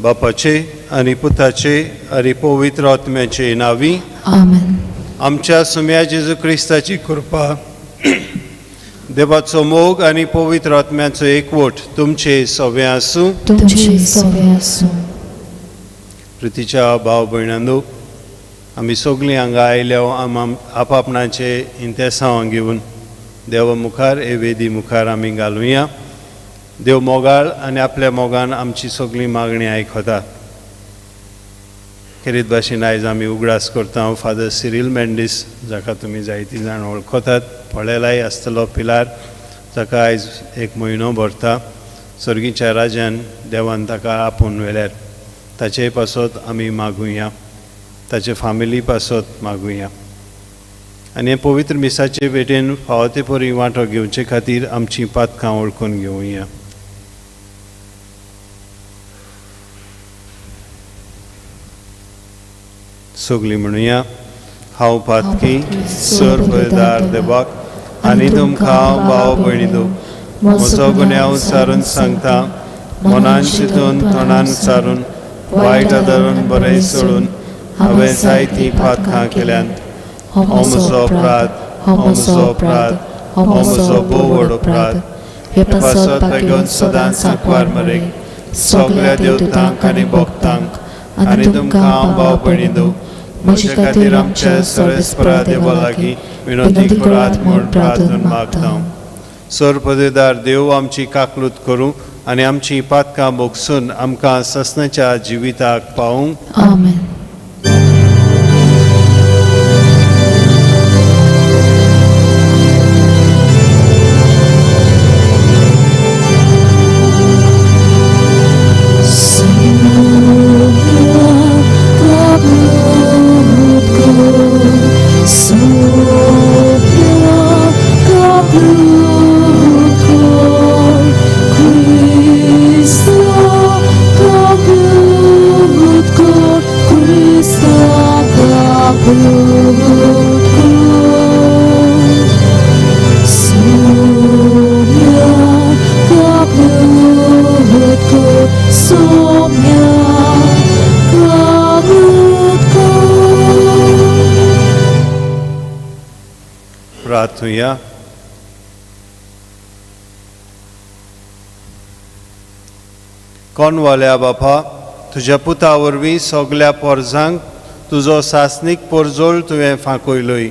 बापाचे आनी पुताचे आनी पवित्र आत्म्याचे नांवी आमेन. आमच्या सुम्या जेजू क्रिस्ताची कृपा, देवाचो मोग आनी पवित्र आत्म्याचो एकवट तुमचे सवे आसूं. तुमचे सवे आसूं. प्रितीच्या भाव भयणांनो, आमी सगळीं हांगा आयल्या आम आपआपणाचे इंतेसांव घेवन देवा मुखार हे वेदी मुखार आमी घालुया. देव मोगाळ आनी आपल्या मोगान आमची सगळीं मागणी आयकता. खेरीत भाशेन आयज आमी उगडास करता फादर सिरील मेंडीस, जाका तुमी जायतीं जाण वळखतात, पळयलाय आसतलो पिलार, जाका आयज एक म्हयनो भरता. सर्गीच्या राजान देवान ताका आपोवन व्हेल्यार ताचे पासत आमी मागुया, ताचे फामिली पासत मागुया आनी हे पवित्र मिसाचे भेटेन फावो ते परी वांटो घेवचे खातीर आमचीं पातकां वळखून घेवया. सगळीं म्हणुया, हांव पातकी सर्वदार देवाक आनी तुमकां भाव भयणीदो म्हजो गुन्यांव सारून सांगता, मनान चिंतून तोंडान सारून वायट आदारून बरें सोडून हांवें जायतीं पातकां केल्यांत. हो म्हजो अपराध, हो म्हजो अपराध, हो म्हजो भोव व्हड अपराध. हे पासत बेगीन सदांच सांकवार मरेक सगळ्या देवतांक आनी भक्तांक आनी तुमकां भाव भयणीदो म्हजे खातीर आमच्या सर्वेस्परा देवा लागीं विनंती करात म्हूण प्रार्थना मागता. सर्वपदेदार देव आमची काकलूत करूं आनी आमची पातकां भोगसून आमकां ससनाच्या जिविताक पावूंक. आमेन. प्रार्थुया. कोणवाल्या बापा, तुज्या पुता वरवीं सगल्या पोरजांक तुजो सासणीक पोरजोळ तुवें फांकयलोय.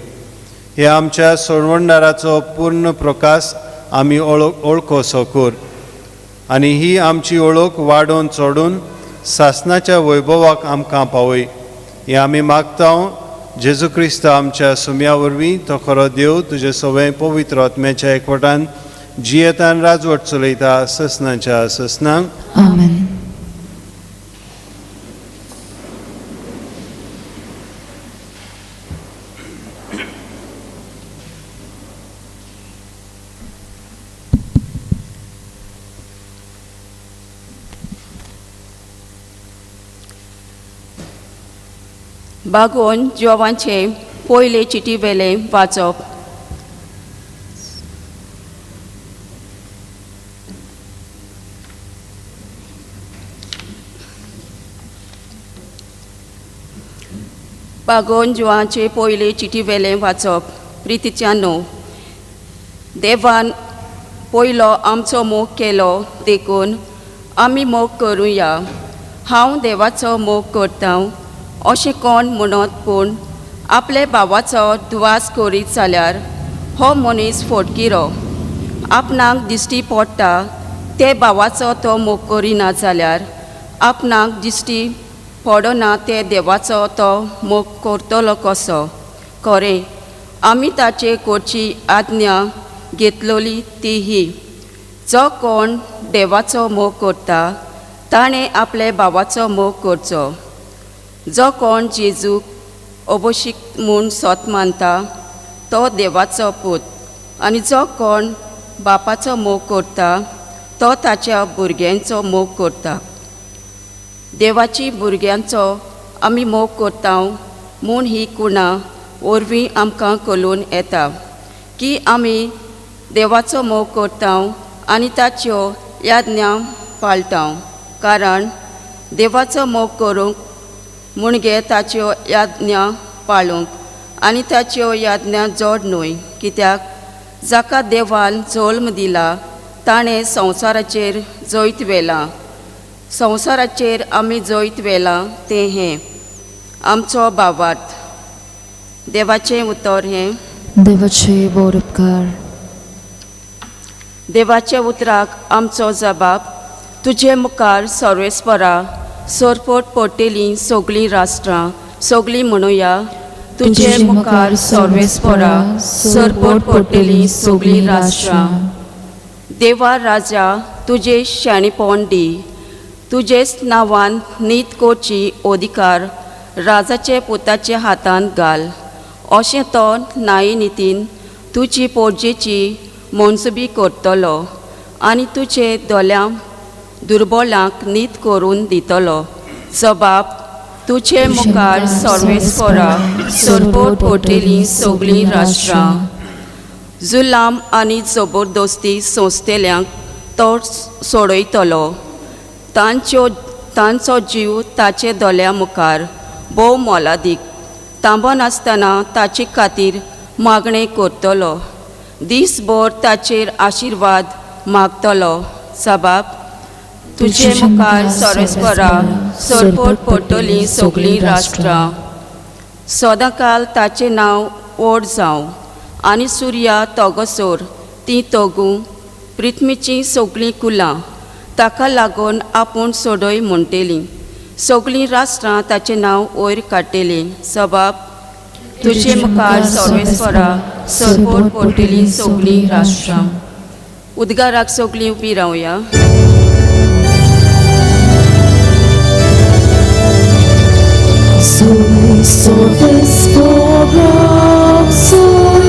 हे आमच्या सोडवणदाराचो पूर्ण प्रकाश आमी ओळखोसो कर आनी ही आमची ओळख वाडोवन चडून सासणाच्या वैभवाक आमकां पावय. हें आमी मागता जेजू क्रिस्त आमच्या सुम्या वरवीं, तो खरो देव तुजे सवय पवित्र आत्म्याच्या एकवटान जियेतान राजवट चलयता ससनाच्या ससनांक. आमेन. बागोवन जिवांचे पयले चिटी वेले वाचप. बागोवन जिवांचे पयले चिटी वेले वाचप. प्रितीच्या न्हू, देवान पयलो आमचो मोग केलो देखून आमी मोग करुया. हांव देवाचो मोग करता अशें कोण म्हणत पूण आपले भावाचो दुवास करीत जाल्यार हो मनीस फोटकिरो. आपणाक दिश्टी पडटा ते भावाचो तो मोग करिना जाल्यार आपणाक दिश्टी पडना ते देवाचो तो मोग करतलो कसो? खरें आमी ताचे करची आज्ञा घेतलेली ती ही, जो कोण देवाचो मोग करता ताणें आपले भावाचो मोग करचो. जो कोण जेजूक अबोशीक म्हूण सोत मानता तो देवाचो पूत, आनी जो कोण बापाचो मोग करता तो ताच्या भुरग्यांचो मोग करता. देवाची भुरग्यांचो आमी मोग करता म्हूण ही कुणा वरवीं आमकां कळून येता की आमी देवाचो मोग करता आनी ताच्यो याज्ञा पाळटा. कारण देवाचो मोग करूंक मुणगे ताच्यो याज्ञा पाळूंक आनी ताच्यो याज्ञा जोड न्हय कित्याक जाका देवान जल्म दिला ताणें संवसाराचेर जैत व्हेलां. संवसाराचेर आमी जैत व्हेलां तें हें आमचो भावार्थ. देवाचें उतर हें. देवाचे बोर उपकार. देवाच्या उतराक आमचो जबाब. तुजे मुखार सर्वेस्परा सरपट पडटेलीं सगळीं राष्ट्रां सगळीं म्हणुया. तुजे मुखार सर्वेस्परा सरपट पडटेलीं सगळीं राष्ट्रां. देवा राजा तुजे शाणेपण दी. तुजेच नांवान नीत करची अधिकार राजाचे पुताचे हातांत घाल. अशें तो नायी नितीन तुजी पोरजेची मनसुबी करतलो आनी तुजे दोल्या दुर्बोलांक नीत करून दितलो. जबाब तुजे मुखार सर्वेस्परा सरपट पडटेलीं सगळीं राष्ट्रां. जुलाम आनी जबरदस्ती सोंसतल्यांक तो सोडयतलो. तांचो जीव ताचे दोल्या मुखार भोव मोलादीक. तांबनासतना ताचे खातीर मागणें करतलो. दीसभर ताचेर आशिर्वाद मागतलो. सबाब तुजे मुखार सर्वेस्परा सरपट पडटलीं सगळीं राष्ट्रां. सदांकाल ताचें नांव व्हड जावं आनी सुर्या तोगोसोर तीं तोगूं पृथ्वीचीं सगळीं कुलां ताका लागून आपूण सोडय म्हणटेलीं. सगळीं राष्ट्रां ताचें नांव वयर काडटेलीं. सबाब तुजे मुखार सर्वेस्परा सरपट पडटेलीं सगळीं राष्ट्रां. उद्गाराक सगळीं उबी रावया. Soy sorvespora, soy,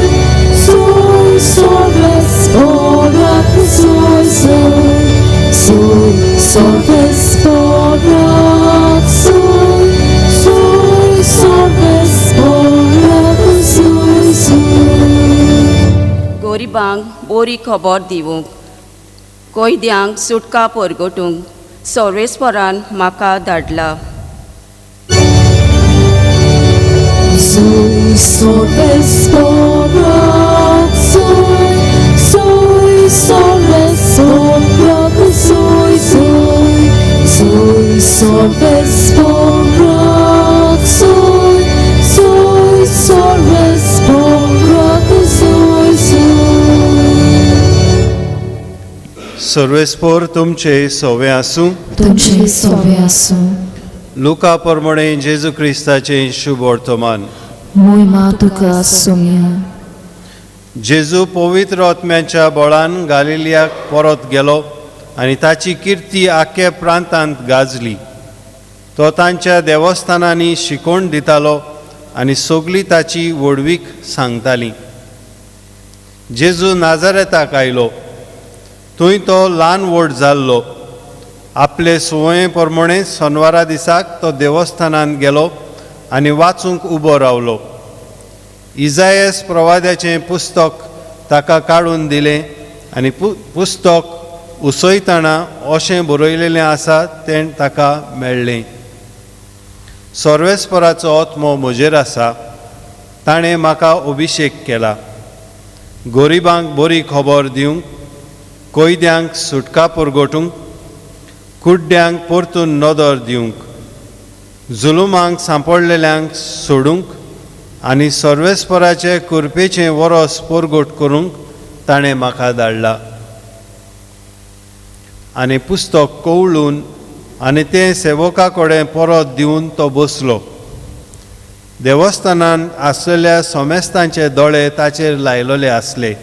soy sorvespora, soy, soy, soy sorvespora, soy, soy sorvespora, soy, soy. गोरिबांक बोरी खबर दिवंक कैद्यांक सुटका परगटूंक सर्वेस्परान म्हाका धाडला. Soy sorvespora, soy, soy sorvespora, soy, soy, soy sorvespora, soy, soy sorvespora, soy, soy. सर्वेस्पोर तुमचे सोवे आसूं. तुमचे सोवे आसूं. लुका प्रमाणे जेजू क्रिस्ताचें शुभ वर्तमान. मोहिमा तुका सोम्या. जेजू पवित्र आत्म्याच्या बळान गालिलियाक परत गेलो आनी ताची किर्ती आख्या प्रांतांत गाजली. तो तांच्या देवस्थानांनी शिकोवण दितालो आनी सगळी ताची व्हडवीक सांगताली. जेजू नाजारेताक आयलो. थंय तो ल्हान व्हड जाल्लो. आपले संवये प्रमाणे सोनवारा दिसाक तो देवस्थानांत गेलो आनी वाचूंक उबो रावलो. इजायस प्रवाद्याचें पुस्तक ताका काडून दिलें आनी पुस्तक उसयतना अशें बरयलेलें आसा तें ताका मेळ्ळें. सर्वेस्पराचो आत्मो म्हजेर आसा. ताणें म्हाका अभिशेक केला गरिबांक बरी खबर दिवंक, कैद्यांक सुटका परगटूंक, कुड्ड्यांक परतून नदर दिवंक, जुलुमांक सांपडलेल्यांक सोडूंक आनी सर्वेस्पराचे कृपेचें वरस परगट करूंक ताणें म्हाका धाडला. आनी पुस्तक कवळून आनी तें सेवका कडेन परत दिवन तो बसलो. देवस्थानांत आसलेल्या सोमेस्तांचे दोळे ताचेर लायलेले आसले.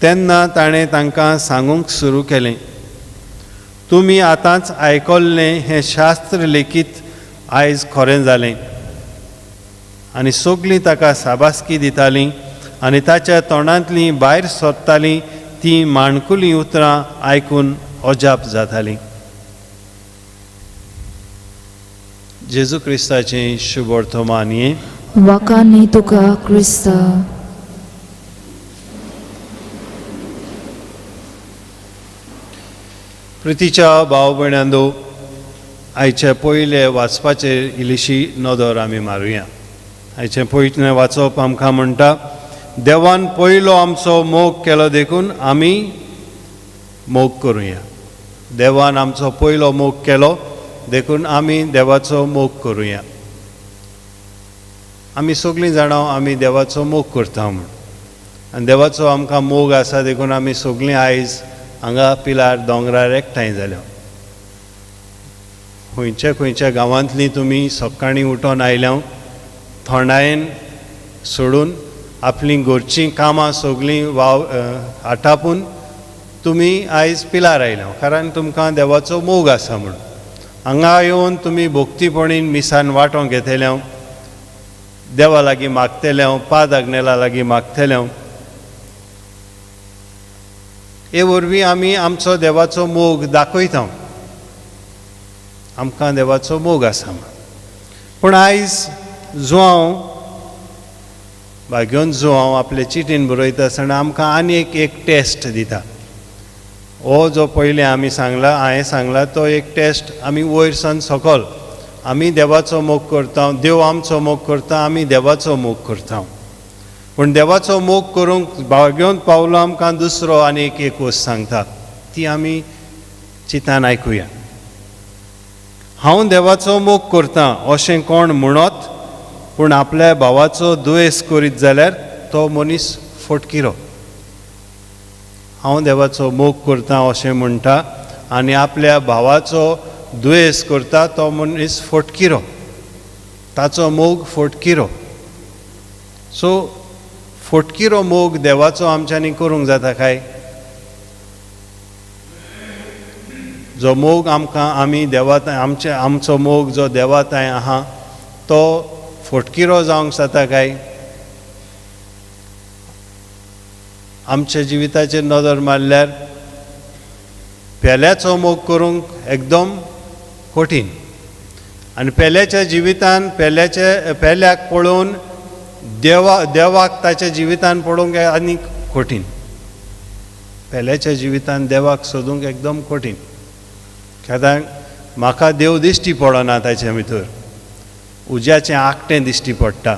तेन्ना ताणें तांकां सांगूंक सुरू केलें, तुमी आतांच आयकल्लें हें शास्त्र लेखीत आयज खरें जालें. आनी सगळीं ताका साबासकी दितालीं आनी ताच्या तोंडांतलीं भायर सरतालीं तीं माणकुलीं उतरां आयकून अजाप जातालीं. जेजू क्रिस्ताचें शुभ वर्तमान हें. वाकानी तुका क्रिस्ता. प्रितीच्या भाव भयणांनो, आयचे पयले वाचपाचेर इल्लीशी नदर आमी मारुया. आयचें पयलें वाचप आमकां म्हणटा, देवान पयलो आमचो मोग केलो देखून आमी मोग करुया. देवान आमचो पयलो मोग केलो देखून आमी देवाचो मोग करुया. आमी सगळीं जाणां आमी देवाचो मोग करता म्हूण, आनी देवाचो आमकां मोग आसा देखून आमी सगळीं आयज हांगा पिलार दोंगरार एकठांय जाल्या. खंयच्या खंयच्या गांवांतलीं तुमी सकाळीं उठोन आयल्या, थोंडायेन सोडून आपलीं घरचीं कामां सगळीं वाव आटापून तुमी आयज पिलार आयल्या, कारण तुमकां देवाचो मोग आसा म्हणून. हांगा येवन तुमी भक्तीपणीन मिसान वांटोंक घेतल्या, देवा लागीं मागतले, पाद आग्नेला लागीं मागतले. हे वरवीं आमी आमचो देवाचो मोग दाखयता, आमकां देवाचो मोग आसा. पूण आयज जुआंव भाग्योन जुआंव आपले चिटीन बरयता आसतना आमकां आनी एक टेस्ट दिता. हो जो पयलीं आमी सांगला, हांवें सांगला तो एक टेस्ट आमी वयर सान सकल आमी देवाचो मोग करता, देव आमचो मोग करता, आमी देवाचो मोग करता. पूण देवाचो मोग करूंक भाग्योन पावलो आमकां दुसरो आनी एक वस्त सांगता, ती आमी चिंतान आयकुया. हांव देवाचो मोग करता अशें कोण म्हणत पूण आपल्या भावाचो दुयेंस करीत जाल्यार तो मनीस फटकिरो. हांव देवाचो मोग करता अशें म्हणटा आनी आपल्या भावाचो दुयेंस करता तो मनीस फटकिरो, ताचो मोग फटकिरो. सो फटकिरो मोग देवाचो आमच्यांनी करूंक जाता काय? जो मोग आमकां आमी देवा आमचे आमचो मोग जो देवा तांय आहा तो फटकिरो जावंक जाता काय? आमच्या जिविताचेर नदर मारल्यार पेल्याचो मोग करूंक एकदम कठीण, आनी पेल्याच्या जिवितान पेल्याचे पेल्याक पळोवन देवाक ताच्या जिवितान पळोवंक आनी कठीण. पेल्याच्या जिवितान देवाक सोदूंक एकदम कठीण, कित्याक म्हाका देव दिश्टी पडना, ताचे भितर उज्याचें आकटें दिश्टी पडटा,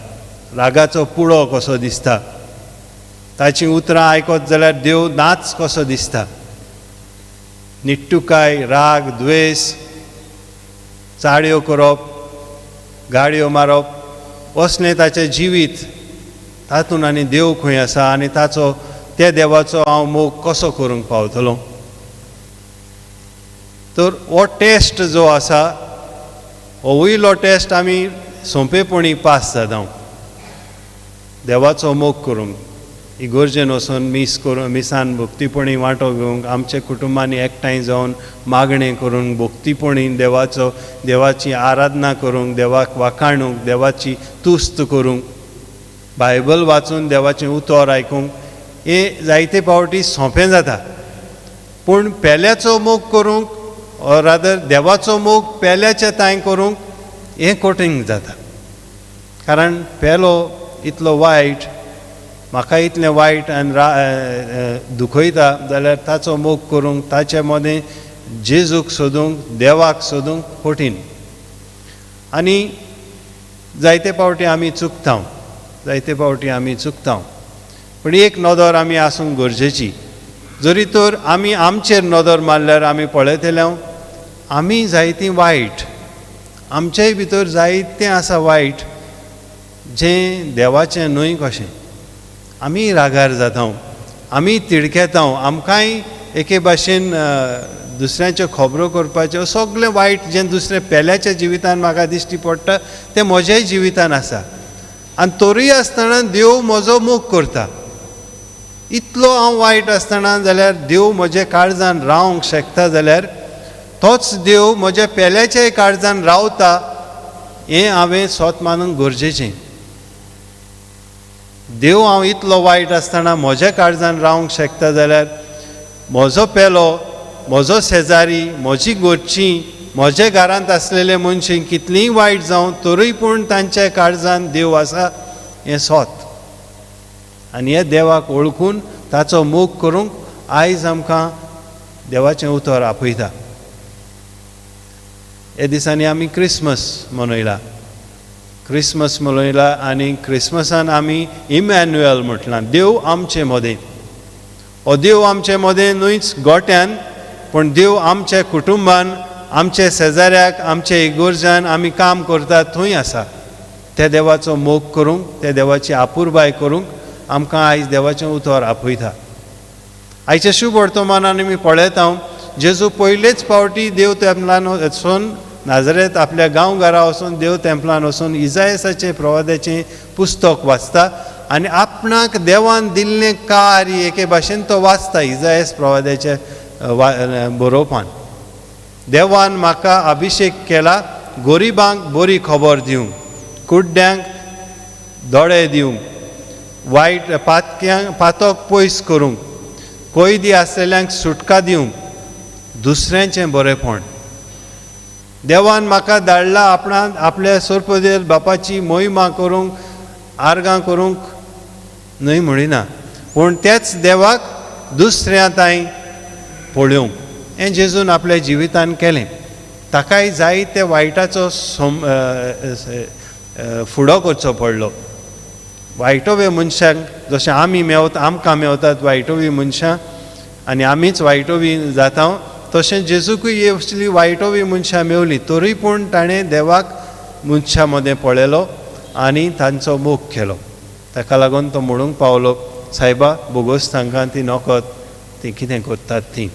रागाचो पुळो कसो दिसता, ताचीं उतरां आयकत जाल्यार देव नाच कसो दिसता, निट्टुकाय, राग, द्वेस, चाडयो करप, गाडयो मारप, असलें ताचें जिवीत, तातूंत आनी देव खंय आसा आनी ताचो त्या देवाचो हांव मोग कसो करूंक पावतलो? तर हो टेस्ट जो आसा हो वयलो टेस्ट आमी सोंपेपणी पास जाता देवाचो मोग करूंक. इगोर्जेन वचून मीस करून मिसान भक्तीपणी वांटो घेवंक, आमच्या कुटुंबांनी एकठांय जावन मागणें करूंक, भक्तीपणी देवाचो देवाची आराधना करूंक, देवाक वाखाणूंक, देवाची तुस्त करूंक, बायबल वाचून देवाचें उतर आयकूंक, हें जायते फावटी सोंपें जाता. पूण पेल्याचो मोग करूंक ऑर रादर देवाचो मोग पेल्याच्या तांय करूंक हें कठीण जाता, कारण पेलो इतलो वायट, म्हाका इतलें वायट आनी दुखयता जाल्यार ताचो मोग करूंक, ताचे मदें जेजूक सोदूंक, देवाक सोदूंक कठीण. आनी जायते फावटी आमी चुकता, जायते फावटी आमी चुकता. पूण एक नदर आमी आसूंक गरजेची, जरी तर आमी आमचेर नदर मारल्यार आमी पळयतले आमी जायतीं वायट, आमचेय भितर जायतें आसा वायट जें देवाचें न्हय कशें. आमी रागार जाता, आमी तिडकेता, आमकांय एके भाशेन दुसऱ्यांच्यो खबरो करपाच्यो सगळें वायट जें दुसऱ्या पेल्याच्या जिवितान म्हाका दिश्टी पडटा तें म्हज्याय जिवितान आसा. आनी तरूय आसतना देव म्हजो मोग करता. इतलो हांव वायट आसतना जाल्यार देव म्हज्या काळजान रावंक शकता जाल्यार तोच देव म्हज्या पेल्याच्याय काळजान रावता हें हांवें सोत मानूंक गरजेचें. देव हांव इतलो वायट आसतना म्हज्या काळजान रावंक शकता जाल्यार म्हजो पेलो, म्हजो शेजारी, म्हजी घरचीं, म्हज्या घरांत आसलेले मनशां कितलींय वायट जावं तरूय पूण तांच्या काळजान देव आसा हें सोत. आनी ह्या देवाक वळखून ताचो मोग करूंक आयज आमकां देवाचें उतर आपयता. हे दिसांनी आमी क्रिसमस मनयला, क्रिसमस मनयला आनी क्रिसमसान आमी इमॅन्युअल म्हटलां, देव आमचे मदें. हो देव आमचे मदें न्हूच गोट्यान, पूण देव आमच्या कुटुंबान, आमचे शेजाऱ्याक, आमचे इगोर्जान आमी काम करतात थंय आसा. त्या देवाचो मोग करूंक, त्या देवाची आपुरबाय करूंक आमकां आयज देवाचें उतर आपयता. आयच्या शुभ वर्तमानान आमी पळयता, जेजू पयलेच फावटी देव तेंपलान वचून, नाजरेत आपल्या गांव घरा वचून देव तेंपलान वचून इजायसाचें प्रवादाचें पुस्तक वाचता आनी आपणाक देवान दिल्लें कार्य एके भाशेन तो वाचता इजायस प्रवादाच्या बरोवपान. देवान म्हाका अभिशेक केला गरिबांक बरी खबर दिवंक, कुड्ड्यांक दोळे दिवंक, वायट पातक्यांक पातक पयस करूंक, कैदी आसलेल्यांक सुटका दिवंक, दुसऱ्यांचें बरेंपण. देवान म्हाका धाडला आपणाक आपल्या सोरपदेर बापाची मोहिमा करूंक, आर्गां करूंक न्हय म्हणिना, पूण त्याच देवाक दुसऱ्या तांय पळोवंक. हें जेजून आपल्या जिवितान केलें. ताकाय जायते वायटाचो फुडो करचो पडलो. वायटोवे मनशांक जशें आमी मेवता, आमकां मेवतात वायटोवी मनशां आनी आमीच वायटोवी जाता, तशें जेजूकूय असली वायटोवी मनशां मेवली, तरी पूण ताणें देवाक मनशां मदें पळयलो आनी तांचो मोग केलो. ताका लागून तो म्हणूंक पावलो, सायबा बोगोस तांकां ती नकत ती कितें करतात ती.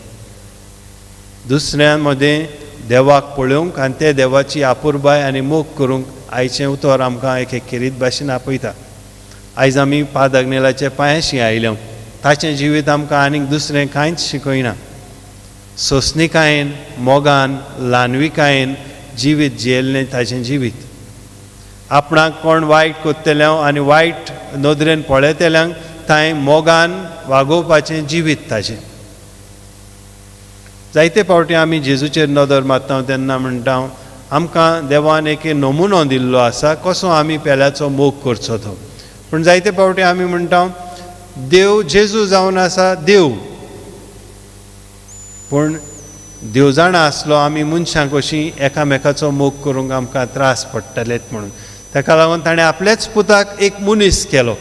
दुसऱ्यां मदें देवाक पळोवंक आनी ते देवाची आपुरबाय आनी मोग करूंक आयचें उतर आमकां एक एक खेरीत भाशेन आपयता. आयज आमी पाद आग्नेलाचे पांयाशी आयल्या, ताचें जिवीत आमकां आनीक दुसरें कांयच शिकयना. सोंसणिकायेन, मोगान, ल्हानविकायेन जिवीत जियेल्लें ताचें जिवीत. आपणाक कोण वायट करतल्यांक आनी वायट नदरेन पळयतल्यांक तांय मोगान वागोवपाचें जिवीत ताचें. जायते फावटी आमी जेजूचेर नदर मारता तेन्ना म्हणटा, आमकां देवान एक नमुनो दिल्लो आसा कसो आमी पेल्याचो मोग करचो तो. पूण जायते फावटी आमी म्हणटा देव जेजू जावन आसा देव, पूण देव जाणा आसलो आमी मनशां कशीं एकामेकाचो मोग करूंक आमकां त्रास पडटलेत म्हणून. ताका लागून ताणें आपल्याच पुताक एक मनीस केलो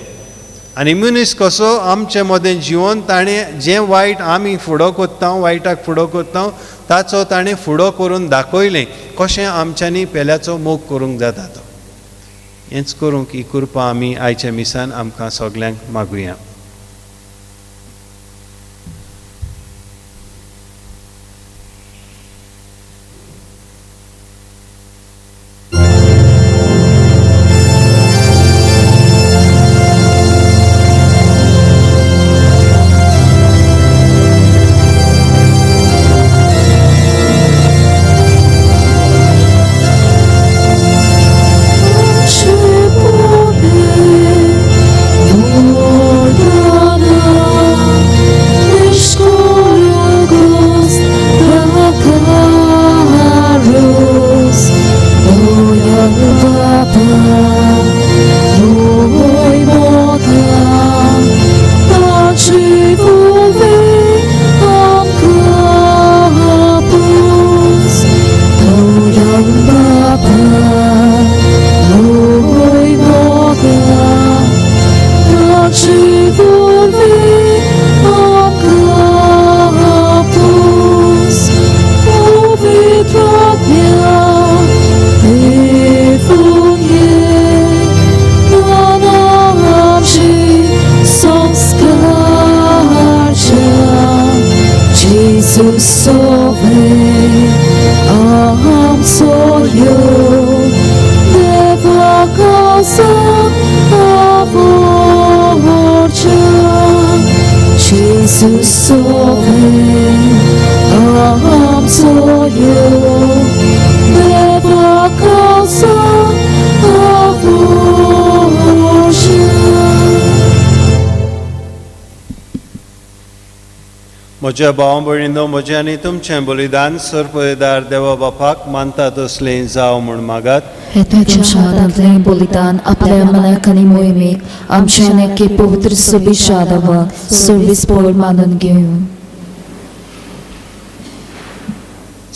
आनी मनीस कसो आमचे मदें जिवन ताणें जें वायट आमी फुडो करता, वायटाक फुडो करता, ताचो ताणें फुडो करून दाखयलें कशें आमच्यांनी पेल्याचो मोग करूंक जाता तो. हेंच करूंक ही कृपा आमी आयच्या मिसान आमकां सगल्यांक मागुया. म्हज्या भाव भयणींनो, म्हजें आनी तुमचें बलिदान सर्पदार देवा बापाक मानता तसलें जावं म्हूण मागात. हे तुमच्या हातांतलें बलिदान आपल्या मनाक आनी मोहिमेक आमच्या आनी पवित्र सभेच्या देवाक सर्वीस पळ मानून घेवन.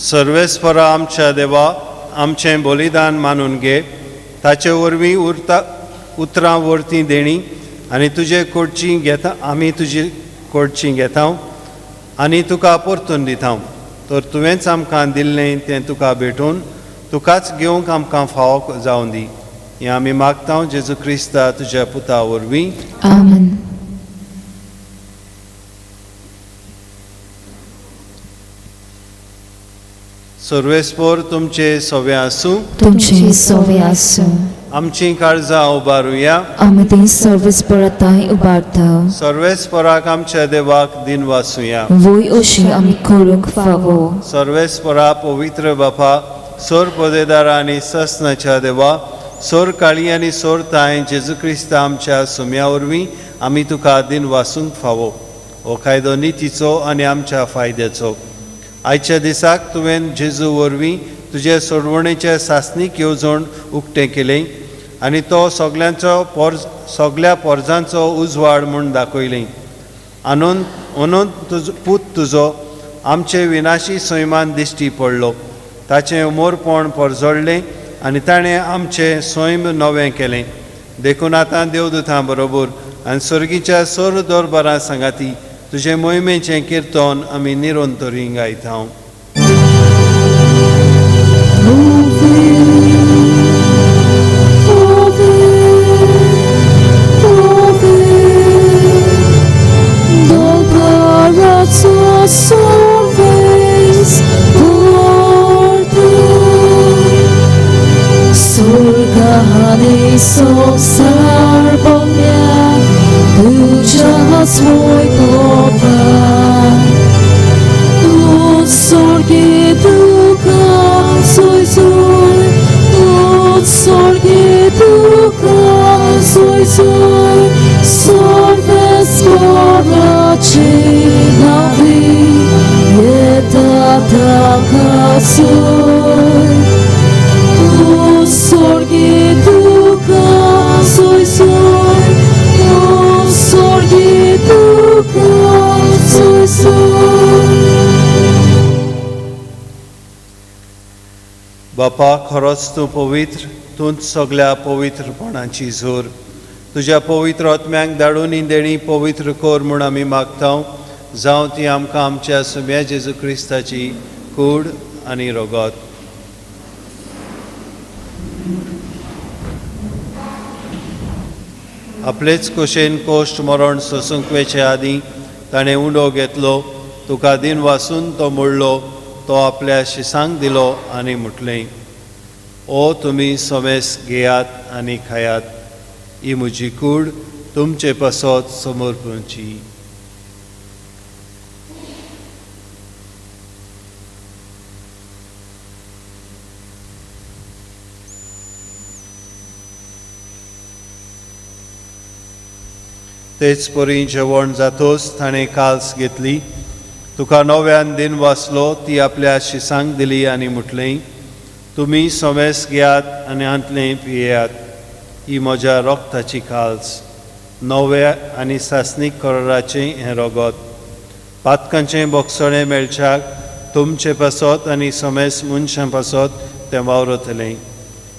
सर्वेस्परा आमच्या देवा, आमचें बलिदान मानून घे, ताचे वरवीं उरता उतरां वरतीं देणी आनी तुजे कडची घेता आमी तुजे कडची घेता आनी तुका परतून दिता। तर तुवेंच आमकां दिल्लें तें तुका भेटून तुकाच घेवंक आमकां फावो जावं दी। हें आमी मागता जेजू क्रिस्ता तुज्या पुता वरवीं। आमेन। सर्वेस्पोर तुमचे सवे आसूं, तुमचे सोवे आसूं। आमची काळजां उबारुया। आमी ती सर्वेस्पराताय उबारता। सर्वेस्पराक आमच्या देवाक दिन वासुया। वय अशी आमी करूंक फावो। सर्वेस्परा पवित्र बापा, सोर पदेदारा आनी ससनाच्या देवा, सोर काळी आनी सोर ताय जेजू क्रिस्ता आमच्या सुम्या वरवीं आमी तुका दिन वासूंक फावो। हो कायदो नितीचो आनी आमच्या फायद्याचो। आयच्या दिसाक तुवें जेजू वरवीं तुजे सोडवणेचे सासणीक येवजण उक्तें केलें आनी तो सगल्यांचो सगल्या पोरजांचो उजवाड म्हूण दाखयलें। आनंद अनंत तुजो पूत तुजो आमचे विनाशी सैमान दिश्टी पडलो, ताचें उमरपण परजळ्ळें आनी ताणें आमचें सैम नवें केलें। देखून आतां देवदूतां बरोबर आनी सर्गीच्या सोर दरबारां सांगाती तुजे मोहिमेचें किर्तन आमी निरंतरी गायता। बापा, खरोच तूं पवित्र, तूंच सगल्या पवित्रपणाची जोर। तुज्या पवित्र आत्म्यांक धाडून ही देणी पवित्र कर म्हूण आमी मागता। जावं ती आमकां आमच्या सुम्या जेजू क्रिस्ताची कूड आनी रगत। आपलेच कुशेन कोश्ट मरण सोसूंक वेचे आदीं ताणें उंडो घेतलो, तुका दिन वासून तो मोडलो, तो आपल्या शिसांक दिलो आनी म्हटलें, ओ तुमी समेस घेयात आनी खायात, ही म्हजी कूड तुमचे पासत समर्पणची। तेच परी जेवण जातोच ताणें काल्स घेतली, तुका नव्यान दिन वाचलो, ती आपल्या शिसांक दिली आनी म्हटलें, तुमी समेस घेयात आनी हांतलें पियेयात, ही म्हज्या रोगताची काल्स, नव्या आनी सासणीक कराराचें हें रगत, पातकांचें बोगसणें मेळच्याक तुमचे पासत आनी समेस मनशां पासत तें वावरतलें।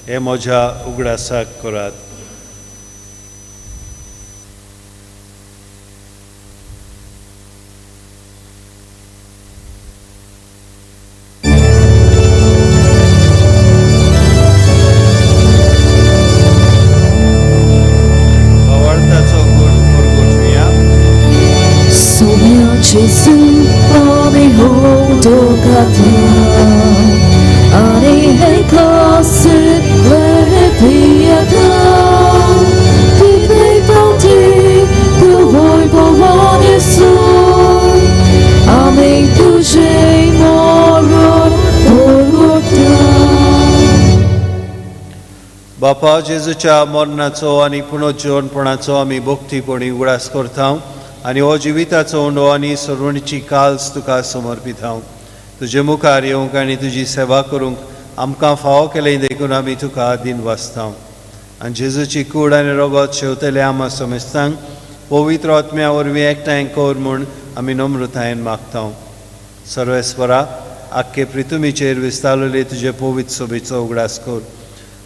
हें म्हज्या उगडासाक करात। बापा, जेजूच्या मरणाचो आनी पुनर्जीवनपणाचो आमी भक्तीपणी उगडास करता आनी हो जिविताचो उंडो आनी सरवणीची काल्स तुका समर्पिता। तुजे मुखार येवंक आनी तुजी सेवा करूंक आमकां फावो केलें देखून आमी तुका दिन वाचता। आनी जेजूची कूड आनी रगत शेवतले आमा समेस्तांक पवित्र आत्म्या वरवीं एकठांय कर म्हूण आमी नम्रतायेन मागता। सर्वेस्वरा, आख्खे प्रितुमीचेर विस्तारलेले तुजे पवित्र सोबेचो उगडास कर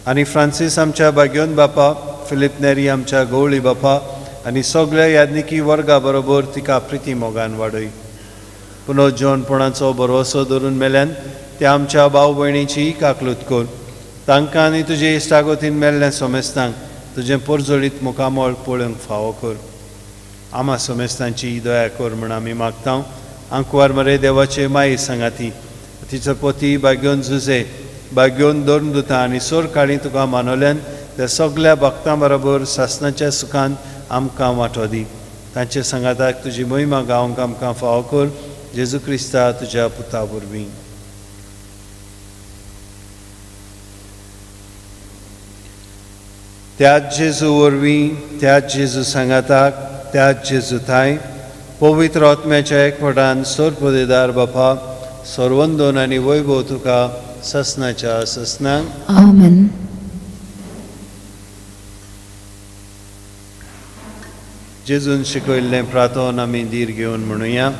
आनी फ्रांसीस आमच्या भाग्योन बापा, फिलीप नेरी आमच्या गवळी बापा आनी सगळ्या यादनिकी वर्गा बरोबर तिका प्रिती मोगान वाडय। पुनर्जीवनपणाचो भरवसो धरून मेल्यान त्या आमच्या भाव भयणीची काकलूत कर। तांकां आनी तुजे इश्टागतीन मेल्ल्या सोमेस्तांक तुजें पोरजोळीत मुखामळ पळोवंक फावो कर। आमा सोमेस्तांची दया कर म्हूण आमी मागता। आंकवार मरे देवाचे माई सांगाती तिचो पती भाग्योन जुजे भाग्योन धरून दुता आनी सोर काळी तुका मानवल्यान त्या सगल्या भक्तां बरोबर सासणाच्या सुखान आमकां वांटो दी। तांचे सांगाताक तुजी महिमा गावंक आमकां फावो कर। जेजू क्रिस्ता तुज्या पुता वरवीं। त्याच जेजू वरवीं, त्याच जेजू सांगाताक, त्याच जेजू थांय पवित्र आत्म्याच्या एकवटान सोरपदेदार बापा सर्वंदोन आनी वैभव तुका ससनाच्या ससनाक। आमेन। जेजून शिकयल्लें प्रार्थन आमी धीर घेवन म्हणुया।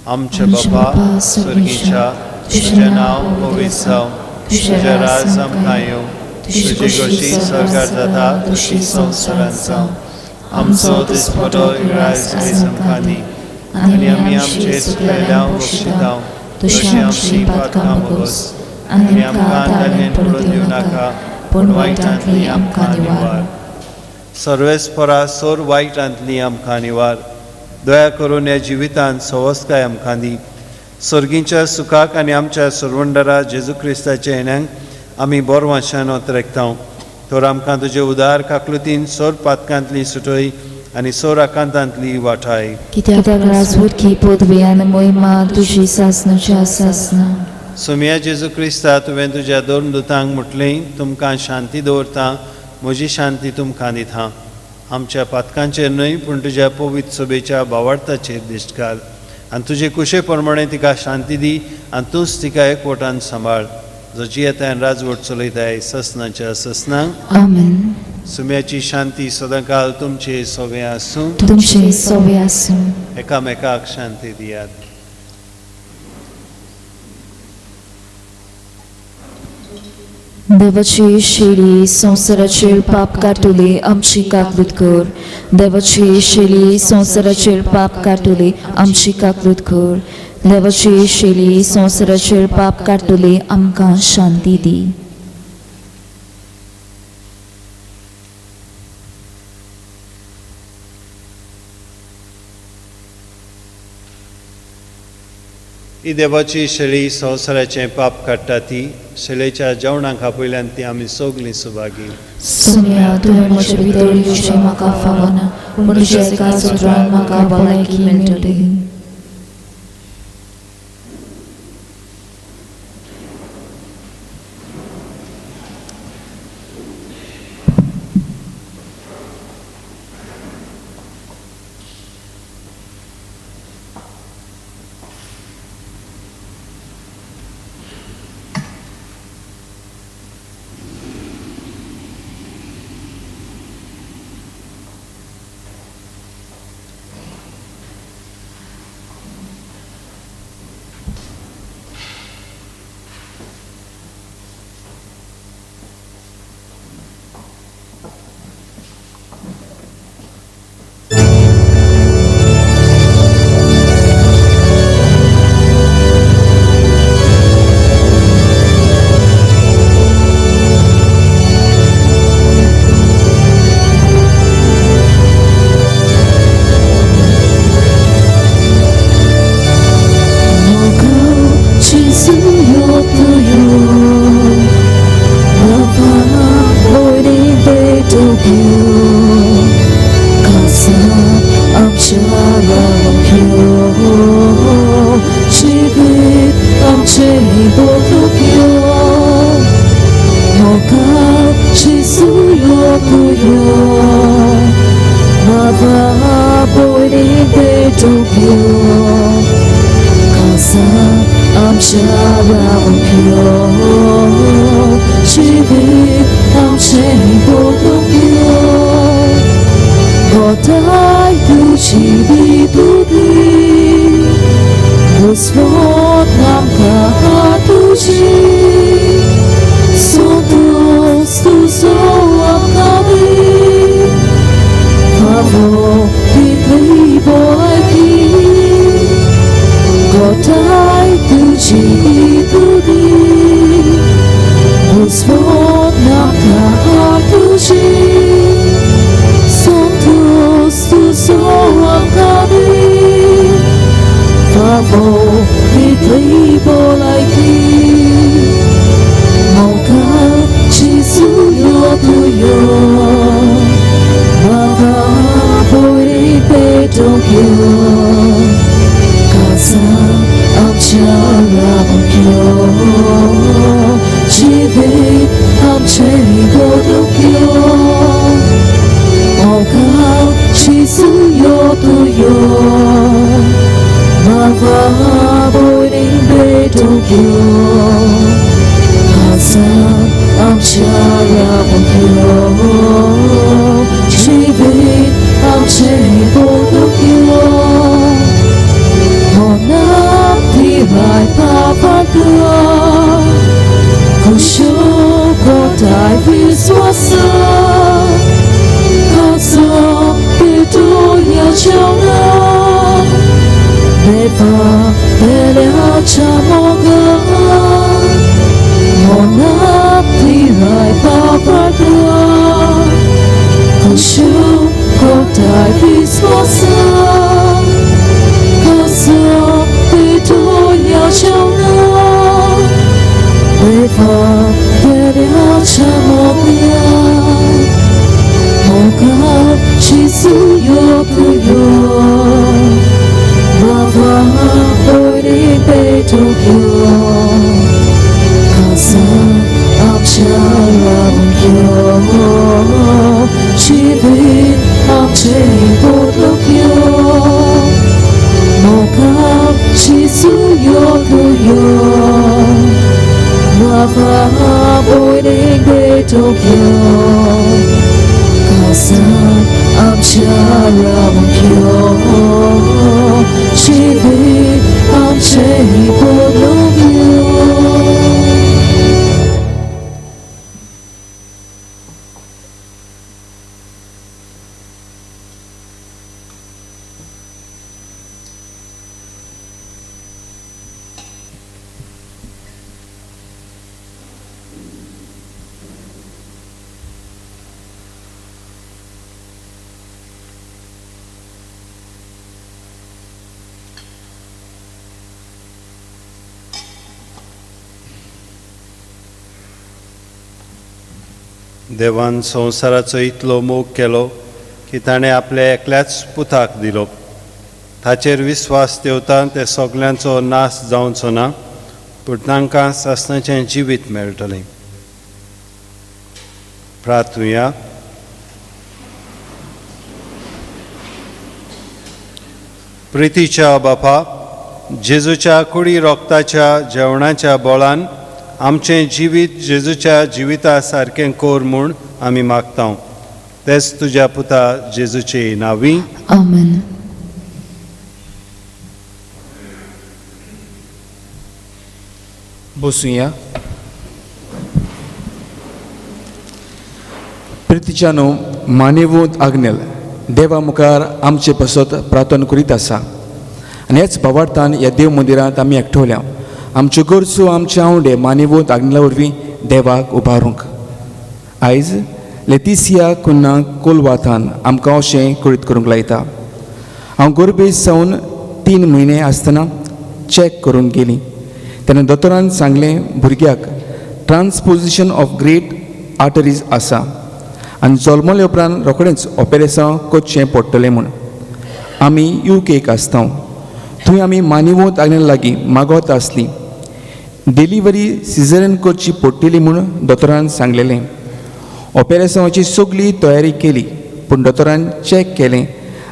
आमच्या बापा स्वर्गीच्या, तुजें नांव पवित्र जावं, तुजें राज आमकां येवं, तुजी गोशी स्वर्गार जाता तशी संवसारांत जावं। आमचो दिसपटो इगराज आयज आमकां दी आनी आमी आमचे चुकलेल्या बक्षितांव तशी आमची पातकां भोगोस आनी आमकां धान्यान पडून दिवं नाका, पूण वायटांतली आमकां निवार। सर्वेस्परा सोर वायटांतली आमकां निवार। दया करून ह्या जिवितांत सवस्काय आमकां दी। सर्गीच्या सुखाक आनी आमच्या सरवंडरा जेजू क्रिस्ताच्या येण्याक आमी बोरवांशान ओतरेकता। तर आमकां तुजे उदार काकलुतीन सोर पातकांतली सुटय आनी सोर आकांतांतली वाठाय। कित्याक राजवटकी पदवी आनी महिमा तुजी सासणाच्या सासणा। सोम्या जेजू क्रिस्ता, तुवें तुज्या दोन दुतांक म्हटलें, तुमकां शांती दवरता, म्हजी शांती तुमकां दिता। आमच्या पातकांचेर न्हय पूण तुज्या पवित्र सभेच्या भावार्थाचेर दिश्ट घाल आनी तुजे कुशे प्रमाणे तिका शांती दी आनी तूंच तिका एकवटान सांबाळ, जो जियेता आनी राजवट चलयताय ससनाच्या ससनाक। आमेन। सुम्याची शांती सदांकाल तुमचे सोबे आसूं। तुमचे सोबे आसूं। एकामेकाक शांती दियात। देवाची शेली संवसाराचेर पाप काडटली आमची काकलूत कर। देवाची शेली संवसाराचेर पाप काडटली आमची काकलूत कर। देवाची शेली संवसाराचेर पाप काडटली आमकां शांती दी। ही देवाची शेळी संवसाराचें पाप काडटा ती शेळेच्या जेवणाक आपयल्यान ती आमी सगलीं सुभागी। सोम्या, तुवें म्हजे भितर येवचें म्हाका फावना, पूण तुज्या एका उतरान म्हाका भलायकी मेळटली। Господь нам Tokyo, Baba boiling be Tokyo, Kasa amchara Tokyo, Jivi amche Tokyo, Mona tirai papatua, Kushu kotai viswasa, Kasa pituya chauna, Deva pelea chamoga, Mona tirai papatua, Kushu kotai viswasa, Kasa pituya chauna, Deva pelea chamoga, Moka chisu yokuyo, Baba boiling be Tokyo, Kasa amchara Tokyo, Jivi amche Tokyo, Moka chisu yokuyo, Baba boiling be Tokyo, Kasa amchara Tokyo, Jivi amche Tokyo. देवान संवसाराचो इतलो मोग केलो की ताणें आपल्या एकल्याच पुताक दिलो, ताचेर विस्वास देवता ते सगल्यांचो नाश जावचो ना, पूण तांकां सासणाचें जिवीत मेळटलें. प्रार्थुया. प्रितीच्या बापा, जेजूच्या कुडी रोगताच्या जेवणाच्या बोळान आमचें जिवीत जेजूच्या जिविता सारकें कोर म्हूण आमी मागता, तेच तुज्या पुता जेजूचे नांवी. आमेन. बसुया. प्रितीच्यानो मानेवूंत आग्नेल देवा मुखार आमचे पासत प्रार्थना करीत आसा आनी ह्याच भावार्थान ह्या देव मंदिरांत आमी एकठवल्या आमच्यो गरजो आमचे आवडे मानेवूंत आग्नेला वरवीं देवाक उबारूंक. आयज लेतिसिया कुन्ना कोलवाथान आमकां अशें कळीत करूंक लायता. हांव गोरबेज सावन 3 म्हयने आसतना चॅक करूंक गेली तेन्ना दोतोरान सांगलें भुरग्याक ट्रान्सपोजिशन ऑफ ग्रेट आर्टरीज आसा आनी जल्मले उपरांत रोखडेंच ऑपेरेसांव करचें पडटलें म्हूण. आमी you cake आसता थंय आमी मानिवोत आग्नेला लागीं मागोत आसली. डिलिव्हरी सिजरीन करची पडटली म्हूण दोतोरान सांगलेलें. ऑपेरेसांवाची सगळी तयारी केली पूण दोतोरान चॅक केलें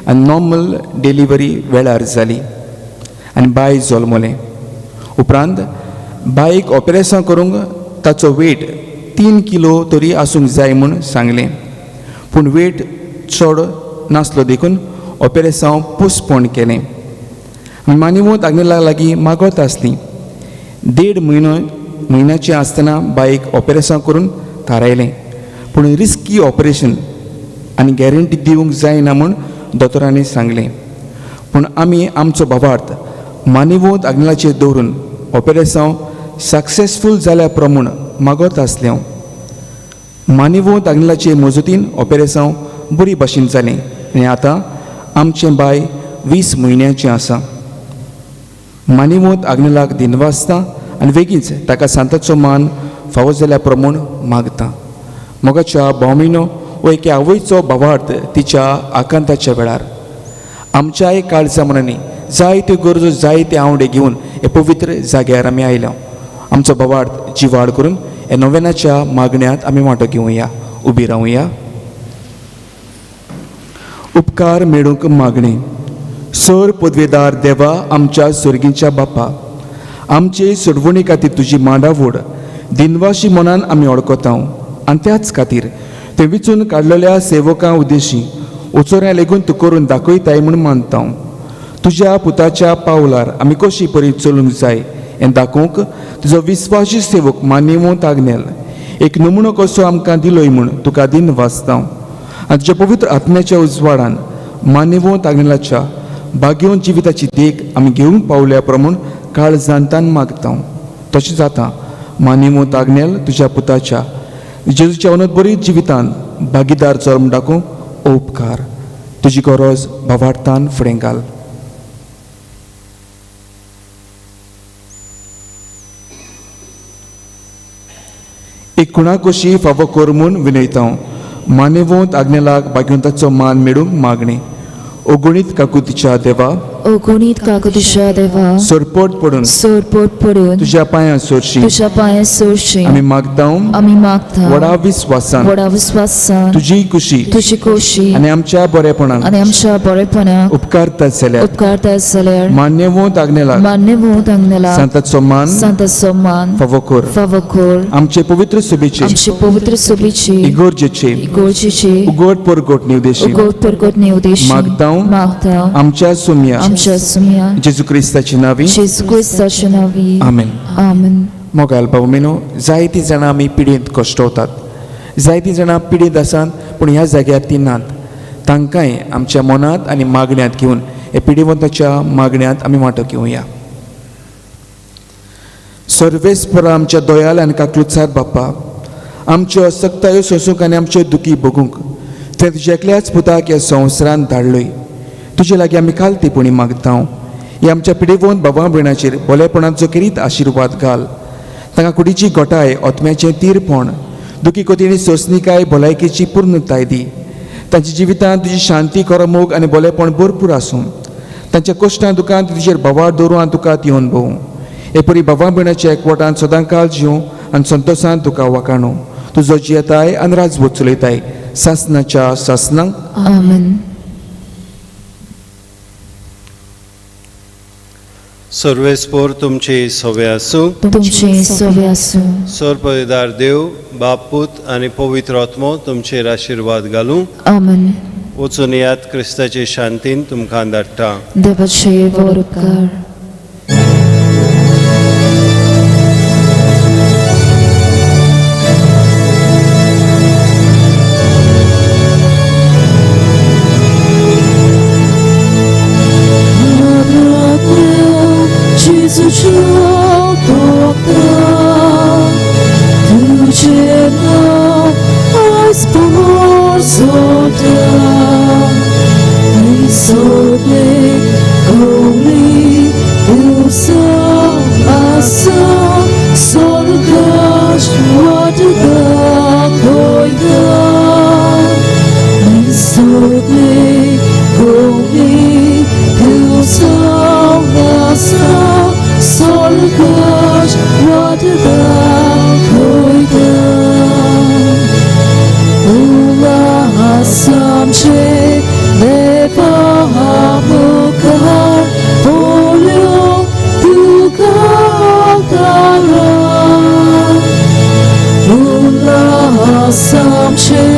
आनी नॉर्मल डिलिव्हरी वेळार जाली आनी बाय जल्मलें. उपरांत बायक ऑपेरेसांव करूंक ताचो वेट 3 किलो तरी आसूंक जाय म्हूण सांगलें, पूण वेट चड नासलो देखून ऑपेरेसांव पोस्टपोन केलें. मानिवोत आग्नेला लागीं मागत आसली. 1.5 म्हयन्याचें आसतना बायक ऑपेरेसांव करून थारायलें, पूण रिस्की ऑपरेशन आनी गॅरंटी दिवंक जायना म्हूण दोतोरांनी सांगलें. पूण आमी आमचो भावार्थ मानिवोत आग्नेलाचेर दवरून ऑपेरेसांव सक्सेसफूल जाल्या प्रमाण मागत आसलें. मानिवोत आग्नेलाचे मजतीन ऑपेरेसांव बरी भाशेन जालें आनी आतां आमचें बाय 20 म्हयन्याचें आसा. मानिवोत आग्नेलाक दिनवासता आनी वेगींच ताका सांताचो मान फावो जाल्या प्रमाण मागता. मोगाच्या भावमिनो वो एके आवयचो भावार्थ तिच्या आकांताच्या वेळार आमच्याय काळजा मनांनी जायत्यो गरजो जायते आवडे घेवन हे पवित्र जाग्यार आमी आयल्या. आमचो भावार्थ जिवाड करून हे नोवेनाच्या मागण्यांत आमी वांटो घेवया. उबी रावया. उपकार मेळूंक मागणें. सर पदवेदार देवा आमच्या सर्गींच्या बापा, आमचे सोडवणी खातीर तुजी मांडावड दिनवाशी मनान आमी वळखता आनी त्याच खातीर ते विचून काडलेल्या सेवकां उद्देशी उचोऱ्या लेगून तूं करून दाखयताय म्हूण मानता. तुज्या पुताच्या पावलार आमी कशी परी चलूंक जाय हें दाखोवंक तुजो विस्वाशी सेवक मान्यवंत आग्नेल एक नमुनो कसो आमकां दिलोय म्हूण तुका दिन वाचता. आनी तुज्या पवित्र आत्म्याच्या उजवाडान मान्यवंत आग्नेलाच्या भाग्यवंत जिविताची देख आमी घेवंक पावल्या प्रमाण काळ जाणतान मागता. तशें जाता मान्यवंत आग्नेल तुज्या पुताच्या जेजूच्या अनंत जिवितान भागीदार चल म्हूण दाखोवंक उपकार. तुजी गरज भावार्थान फुडें घाल. एक कुणाकोशी फावो कर म्हूण विनयता. मान्यवंत आग्नेलाक भाग्यवंताचो मान मेळूंक मागणी. ओगुणीत काकुतीच्या देवा, ओगुणीत काकुतीच्या देवा, सरपट पडून सरपट पडून तुज्या पांयां सोरशी तुज्या पांयां सोरशी आमी मागता. आमी मागता व्हडा विस्वासान व्हडा विस्वासान तुजी कुशी तुजी खोशी आनी आमच्या बरेपणान आनी आमच्या बरेपणाक उपकारता जाल्यार उपकारता जाल्यार मान्यवंत आग्नेलाक मान्यवंत आग्नेलाक सांताचो मान सांताचो मान फावो कर. फावो कर. आमचे पवित्र सभेचे आमचे पवित्र सभेची इगोर्जेचे इगोर्जेची उगड परगट निवदेशी उगड परगट निवदेशी मागता. मागता. आमच्या सुम्या आमच्या सुम्या जेजू क्रिस्ताची नावी जेजू क्रिस्ताच्या नावी. आमेन. आमेन. मोगाल भाव मेनो, जायतीं जाणां आमी पिडेंत कश्टवतात, जायतीं जाणां पिडेंत आसात पूण ह्या जाग्यार ती नात. तांकांय आमच्या मनांत आनी मागण्यांत घेवन हे पिडेवंताच्या मागण्यांत आमी वांटो घेवया. सर्वेस्परा आमच्या दयाल आनी काकलुचार बाप्पा, आमच्यो असक्तायो सोसूंक आनी आमच्यो दुखी भोगूंक तुवें तुज्या एकल्याच पुताक ह्या संवसारांत धाडलोय. तुजे लागीं आमी खालतीपणी मागता. ह्या आमच्या पिडेवंत बाबा भयणाचेर भोलेपणाचो खेरीत आशिर्वाद घाल. तांकां कुडीची घटाय, आत्म्याचें तीरपण, दुखी कोतीणी सोंसणीकाय, भलायकेची पूर्णताय दी. तांच्या जिवितांत तुजी शांती, खरो मोग आनी भोलेपण भरपूर आसूं. तांच्या कश्टां दुकान तुजेर भावार दवरूं आनी तुका येवन भोवूं. हे परी बाबा भयणाच्या एकवटान सदांकाल जिवूं आनी संतोसान तुका वाखाणू. तुजो जियेताय आनी राजवट चलयताय सासनाच्या सासनाक. आमेन. सर्वेस्पोर तुमची सवे आसूं. तुमचे सवे आसूं. सर्वपदार देव बाप पूत आनी पवित्र आत्मो तुमचेर आशिर्वाद घालूं. आमेन. वचून यात क्रिस्ताचे शांतीन तुमकां धाडटा. देवाचे व्हड उपकार. Samche